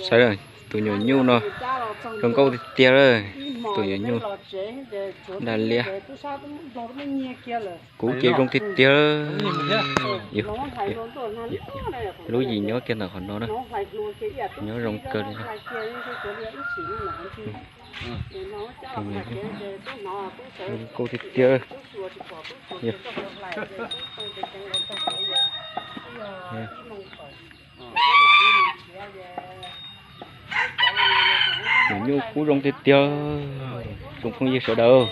Saib, tus nyuam nyuj no zoo nkauj tiag tiag lawm. Tus nyuam nyuj daj liab. Kuv ces zoo tiag tiag. Lub yim nyob kiag ntawm qhov no na. Nyob zoo kawg li. Zoo nkauj tiag tiag. Nyuam nyuj kub zoo tiag tiag. Tsoom phooj ywg sawv daws,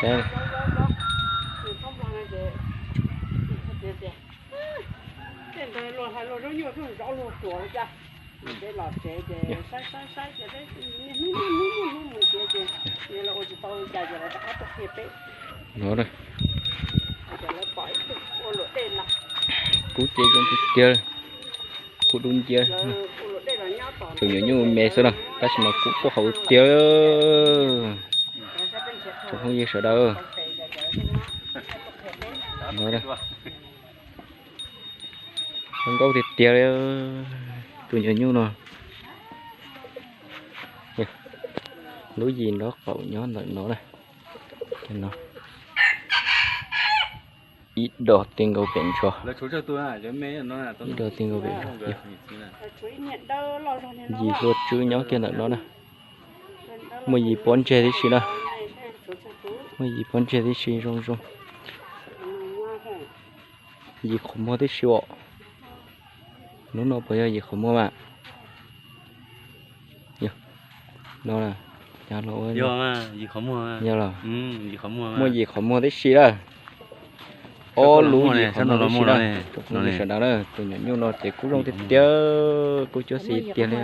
no, kub ces zoo tiag tiag. Kub dub nciab. Tus nyuam nyuj me xwb na, tab sis mas kub tuaj hauv tiag. Tsoom phooj ywg sawv daws, zoo nkauj tiag tiag li tus nyuam nyuj no. Lub yim nraub qaum nyob ntawm no na. Ib dos ti nkaus pem ntsho. Ib dos ti nkaus pem ntsho. Yim hlua tswb nyob kiag ntawm no na. Muaj yim pob ntseg tib si na. Muaj yim pob ntseg tib si zoo zoo. Yim qhov muag tib si os. Hnub no puas yog yim qhov muag mas? No, yog los, muaj yim qhov muag tib si lawm. Ob lub yim qhov muag tib si lawm. Tsoom phooj ywg sawv daws na, tus nyuam nyuj no ces kub zoo tiag tiag, kub cuab xis tiag li.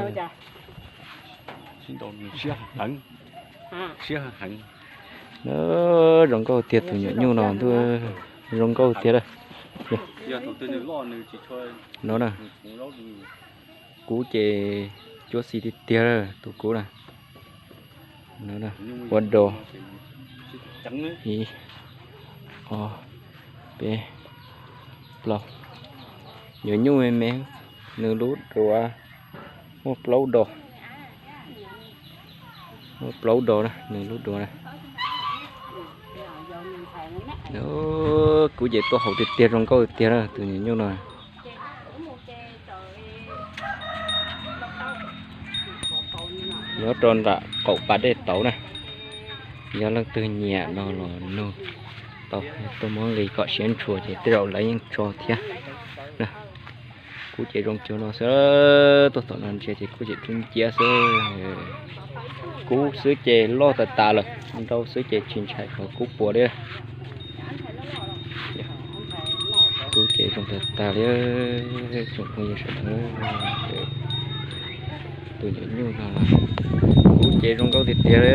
Zoo nkauj tiag tus nyuam nyuj no ntuj, zoo nkauj tiag lawm. No na, kub ces cuab xis tiag tiag tus kub na. Ua dos, ib, ob, peb, plaub. Nyuam nyuj me me, nws lub duav muaj plaub dos. Muaj plaub dos na, nws lub duav na. Kub ces tuaj hauv tiag tiag, zoo nkauj tiag na tus nyuam nyuj no. Nyob rau nram qaum pas dej tauv na. Yog leej twg nyiam no los nug tau, tuaj muab nqis kom siab ntshua ces tej zaum lawv yeej tso thiab. Kub ces zoo cuag no xwb, tuaj tom no ntsia ces kub ces dub nciab xwb. Kub xwb ces loj tas tas lawm, nrau xwb ces tsis ntshai qhov kub puas li. Kub ces zoo tas tas li, tsoom phooj ywg sawv daws. Tus nyuam nyuj no, kub ces zoo nkauj tiag tiag li.